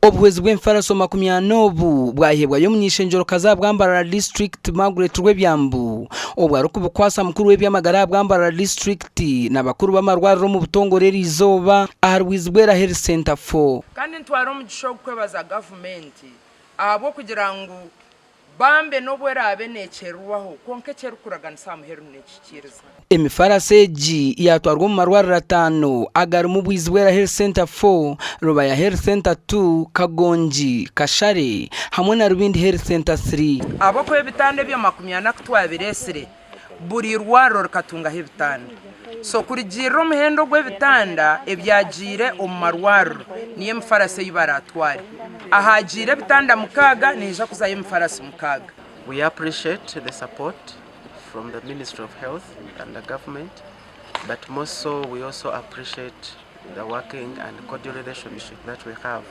Obuhwezi bw'emifaraso 40 obu bwaheebwayo omuny'eishengyerokazi ahabwa Mbarara disiturikiti Margaret Rwebyambu obwo arikubukwasa mukuru w'eby'amagara ahabwa Mbarara disiturikiti na bakuru b'amarwariro omu butongore eriizooba aha Rwizibwera Health Centre for. Kandi nitwara omugisha ogu kwebaza gavumenti ahabw'okugira ngu Bambe n'obu eraabe neekyererwaho, kwonka eki erikuraganisa aha muheru neekihikiiriza. Emifarasi egi yaatwarwa omu marwariro ataano agarimu Bwizibwera Health Centre 4, Rubaya Health Centre 2, Kagongi, Kashare hamwe na Rubindi Health Centre 3. Ahabw'okuba ebitanda ebyo 40 ku twabireetsire, buri irwariro rikatungaho ebitanda. So kurugiirira omuhendo gw'ebitanda ebyagiire omu marwariro niyo emifarasi ei baraatware. Ahaagiire ebitanda mukaaga nihaija kuzayo emifarasi mukaaga. We appreciate the support from the Ministry of Health and the government but more so we also appreciate the working and cordial relationship that we have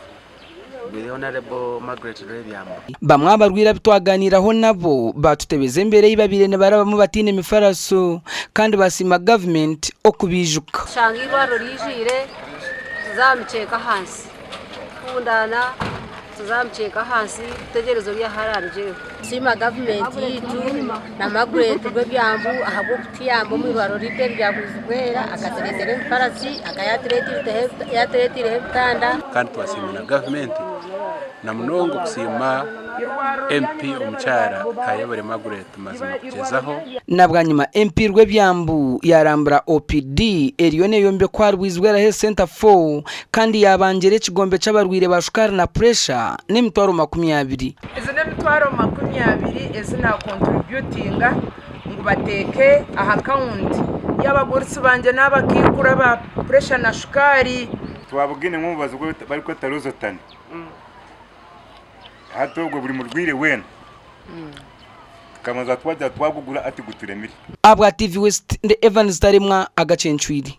with Honourable Margaret Rwebyambu. Bamwe aha barwaire abu twaganiiraho nabo baatutebeza embeera ei babaire nibarabamu bataine mifaraso kandi baasiima gavumenti okubaijuka. Tushanga eirwariro riijwire tuza aha mikyeeka ahansi tukundaana tuza aha mikyeeka ahansi kutegyereza ori ahu araarugyeho. Nitusiima gavumenti yaitu na Margaret Rwebyambu ahabw'okutuyamba omu irwariro ryaitu eri rya Bwizibwera akatureetera emifarasi akaba yaatureeteireho ebitanda. Kandi twasiima na gavumenti na munonga okusiima MP omukyara Ayebare Margaret mazima kugyezaho. Na bwanyima MP Rwebyambu yarambura OPD eriyo neyombekwa ahari Bwizibwera Health Centre 4 kandi yabangyera ekigombe ky'abarwaire ba shukaari na puresha n'emitwaro 20. Ezi n'emitwaro 20 ezi naakonturibyutinga ngu bateeke aha akawunti y'abagurusi bangye n'abakaikuru aba puresha na shukaari. Twabugine nk'omubazi ogu barikweta Losartan. Hati ogwo buri murwaire weena tukabanza twagira twagugura hati guturemire. Ahabwa TV West, ndi Evans Taremwa, Agacencwire.